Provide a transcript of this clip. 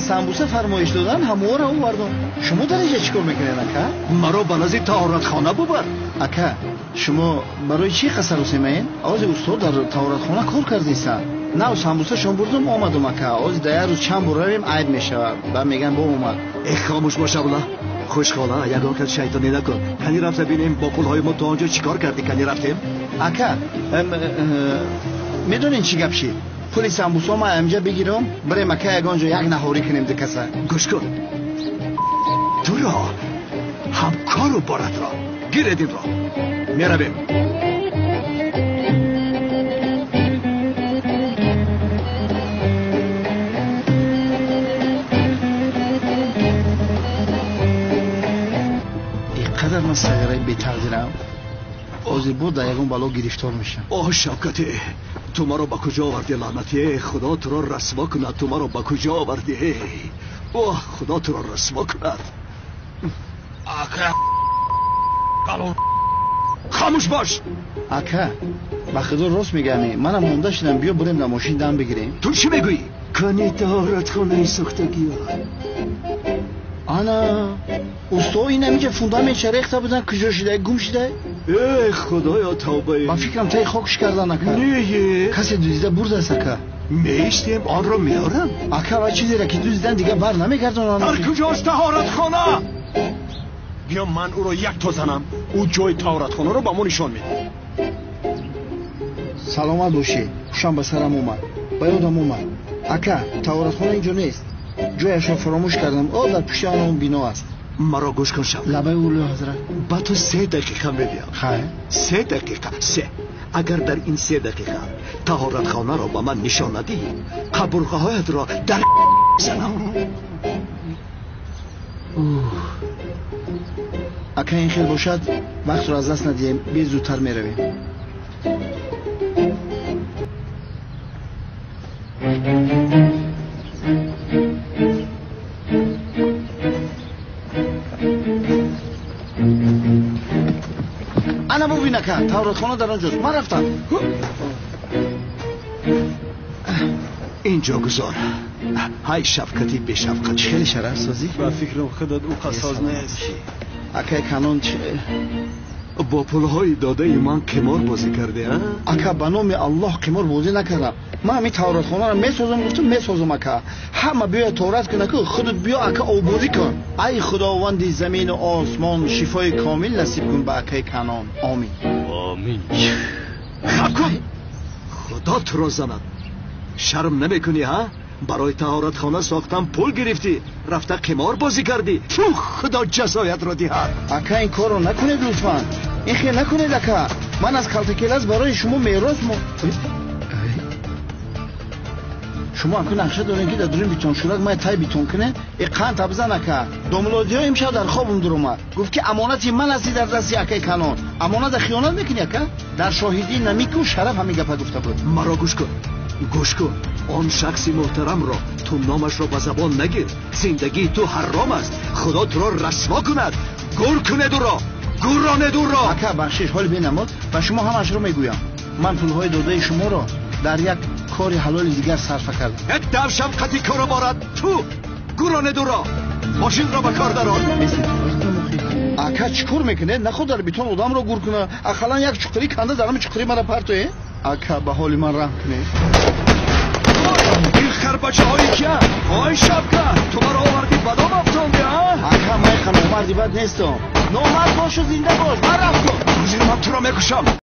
Самбуса фармоиш додан ҳаморо овардам. Шумо дар инҷа чӣ кор мекунед, ака? Маро ба назди таҳоратхона бубар. Ака, шумо барои чӣ қасарусемаен? Ози устод дар таҳоратхона кор кардисан. Нав самбуса шон бурдум, омадум, ака. Ози дар як рӯз чанд бор равем, айб мешавад. Баъд меган бо омад. Э, хомӯш бош, абла. Хушхола, ягон кас шайтонӣ накун. Кани рафта бинем бо пулҳои мо то он ҷо чӣ кор кардӣ? Кани рафтем? Ака, медонед чӣ гап шид? Пули самбусо ма амҷа бигирам, бирем ака ягон ҷо як наҳорӣ кунем дикаса. Гӯш кун, туро ҳамкору боратро гиред, инро меравем. Иқадар ман сағираи бетақдирам, ҳозир бо дар ягон бало гирифтор мешам. Оҳ, Шавкате, ту маро ба куҷо овардӣ, лаънатӣ? Худо туро расво кунад, ту маро ба куҷо овардӣ? Оҳ, худо туро расво кунад. Ака, хомӯш бош. Ака, ба худо рост мегӯям, манам монда шудам, биё бурем дар мошин дам бигирем. Ту чӣ мегӯӣ? Кани таҳоратхонаи сохтагиё. Ана усто ин ҳаминҷа фундаментша рехта будан, куҷо шидай, гум шидай? Эй, худоё, тавбаи. Ба фикрам таи хокш кардан, ака. Не, касе дуздида бурдааст, ака. Меистем, онро меорам. Ака, ва чизеро ки дуздидан дигар бар намегардонанд. Дар куҷост таҳоратхона? Биё ман ӯро якто занам, ӯ ҷои таҳоратхонаро ба мо нишон медиҳад. Саломат бошӣ, хушам ба сарам омад, ба ёдам омад. Ака, таҳоратхона инҷо нест, ҷояшро фаромӯш кардам. О, дар пушти он бино аст. Маро гӯш кун, Шавкат. Лабаи улӯ ҳазрат. Ба ту 3 дақиқа медиҳам. Хайр. 3 дақиқа, 3. Агар дар ин 3 дақиқа таҳоратхонаро ба ман нишон надиҳӣ, қабурғаҳоятро дар занам. Ака, ин хел бошад, вақтро аз даст надиҳем, бе зудтар меравем. Ана бубин, ака, таҳоратхона дар он ҷост. Ман рафтам. Инҷо гузор. Ҳай, Шавкати бешафқат, хеле шарафсозӣ. Ба фикрам худат ӯ қассоз нест. Акай Канон, бо пулҳои додаи ман қимор бозӣ кардӣ, а? Ака, ба номи Аллоҳ қимор бозӣ накардам. Ман ҳамин таҳоратхонаро месозам, гуфтам месозам, ака. Ҳама биёяд таҳорат кунад, ку худат биё, ака, оббозӣ кун. Ай худованди замину осмон, шифои комил насиб кун ба акаи Канон. Омин. Омин. Хаб кун, худо туро занад. Шарм намекунӣ, ҳа? Барои таҳоратхона сохтан пул гирифтӣ, рафта қимор бозӣ кардӣ. Фу, худо ҷазоятро диҳад. Ака, ин корро накунед лутфан. Ин хел накунед, ака. Ман аз калтакелас барои шумо мерос. Шумо аку нақша доред, ки дар дурин битоншӯрак май тай битон кунед? Э, қанд табзан, ака. Домлодиҳо имшаб дар хобам дуромад, гуфт ки амонати ман ҳастӣ дар дасти акаи Канон. Амоната хиёнат мекунӣ, ака? Дар шоҳидӣ намику шараф ҳамин гапа гуфта буд. Маро гӯш кун, гӯш кун. Он шахси муҳтарамро ту номашро ба забон нагир. Зиндагии ту ҳаром аст. Худо туро расво кунад. Гур кунед ӯро, гурронед ӯро. Ака, бахшиш, ҳоли бенамоз ба шумо ҳамашро мегӯям. Ман пулҳои додаи шуморо дар як кори ҳалоли дигар сарфа кардам. Як дав шафқати корро борад. Ту гурронед ӯро, мошинро ба кор дарор. Ака, чӣ кор мекунед? Наход дар битон одамро гур куна, ақаллан як чуқурӣ канда дар ҳамин чуқурӣ мара партоед. Ака, ба ҳоли ман раҳм кунед. Ин харбачаҳои кия? Ой, Шавкат, ту маро овардӣ ба дом афтонди, а? Ака, ман номарди бад нестам. Номард бошу, зинда бош. Ман рафтам. Ҳозир ман туро мекушам.